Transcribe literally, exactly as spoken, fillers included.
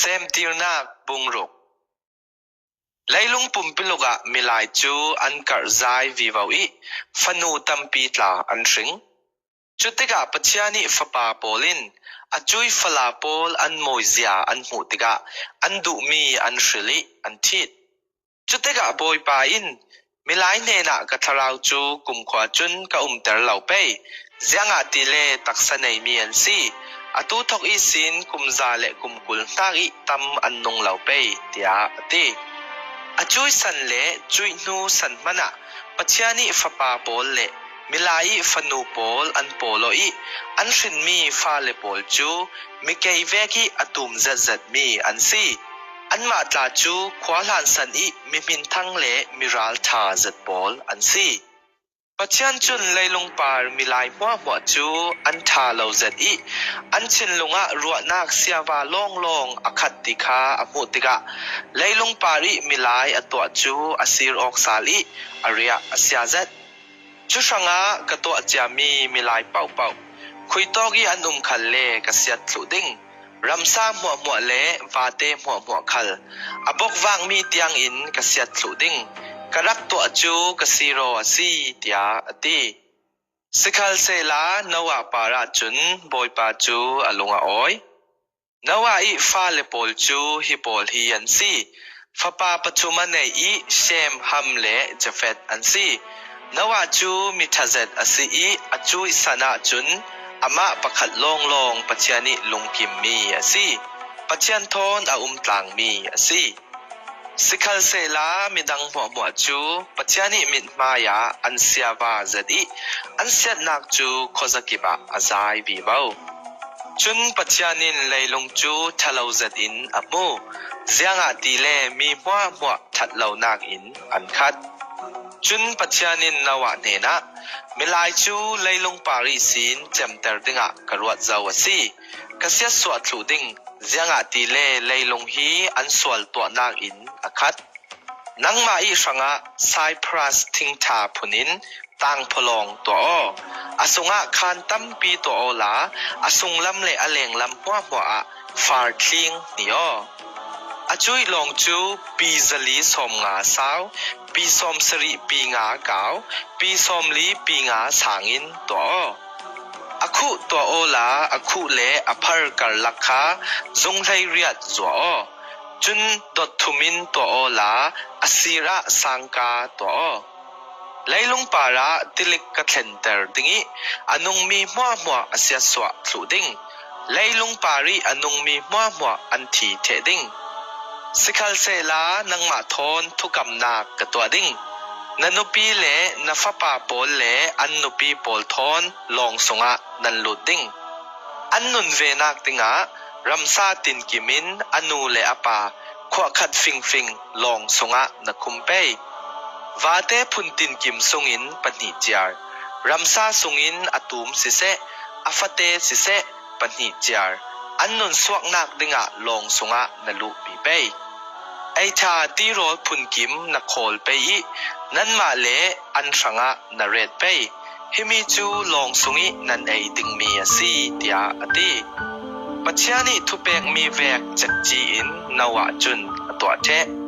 Semtirnak bung ruk. Leilung pumpi lukah milai cu an karhzai vivo ih fanu tampi tla an hring. Cutikah Pathian ih fapa pawl in a cui fala pawl an mawizia an hmuh tikah an duhmi an hril ih an ṭhit. Cutikah Bawipa in, "Milai hnenah ka thlarau cu kumkhua cun ka umter lo pei, ziangahtile taksa neimi an si. Atu thawk ihsin kum za le kum kul hnak ih tam an nung lo pei," tiah a ti. A cui san le cuih hnu san hmanah Pathian ih fapa pawl le milai ih fanu pawl an pawl aw ih an hrinmi fale pawl cu mi keivek ih a tum zetzetmi an si. Anmah tla cu khua hlansan ih mi hminthang le mi ralṭha zet pawl an si. Pathian cun leilung par milai hmuahhmuah cu an ṭha lo zet ih an thinlung ah ruahnak siava lawnglawng a khat ti kha a hmuh tikah leilung par ih milai a tuah cu a sir awk sal ih a riah a sia zet. Cu hrangah ka tuah ciami milai paohpaoh khuitawk ih an um khalle ka siat thluh ding. Ramsa hmuahhmuah le vate hmuahhmuah khal a bokvakmi tiangin ka siat thluh ding. Ka rak tuah cu ka sir aw a si, tiah a ti. Sikhalsehla Noah parah cun Bawipa cu a lung a awi. Noah ih fale pawl cu hi pawl hi an si. Fapa pathum a nei ih Shem, Ham le Jafet an si. Noah cu mi ṭha zet a si ih a cui san ahcun amah pakhat lawnglawng Pathian ih lungkimmi a si. Pathian thawn a umtlangmi a si. Sikhalsehla midang hmuahhmuah cu Pathian ih mithmai ah an siava zet ih an siatnak cu khuazakip ah a zai vivo. Cun Pathian in leilung cu ṭhalo zetin a hmu, ziangahtile mi hmuahhmuah ṭhat lonak in an khat. Cun Pathian in Noah hnenah, "Milai cu leilung par ihsin cemter dingah ka ruat zo a si. Ka siatsuah thluh ding, ziangahtile leilung hi an sual tuahnak in a khat. Nangmah ih hrangah Cyprus thingṭha phun in tangphawlawng tuah aw. A sungah khaan tampi tuah awla a sunglam le a lenglam hmuahhmuah ah farthling hni aw. A cuih lawng cu pi zali sawmnga sau, pi sawmsarih pi nga kau, pi sawmli pi nga sangin tuah aw. A khuh tuah awla a khuh le a phar karlak kha zung hleiriat zuah aw. Cun dot thum in tuah awla a sir ah sangka tuah aw. Leilung parah tilik ka thlenter ding ih a nungmi hmuahhmuah a siatsuah thluh ding. Leilung par ih a nungmi hmuahhmuah an thi ṭheh ding. Sikhalsehla nangmah thawn thukamnak ka tuah ding. Na nupi le na fapa pawl le an nupi pawl thawn lawng sungah nan lut ding. An nun venak dingah ramsa tinkim in a nu le a pa khuahkhat fingfing lawng sungah na khum pei. Vate phun tinkim sungin pahnih ciar, ramsa sungin a tum siseh, a fate siseh, pahnih ciar, an nun suaknak dingah lawng sungah na luhpi pei. Ei ṭha tirawl phunkim na khawl pei ih nanmah le an hrangah na ret pei. Himi cu lawng sungih nan ei dingmi a si," tiah a ti. Pathian ih thupekmi vek cekci in Noah cun a tuah ṭheh.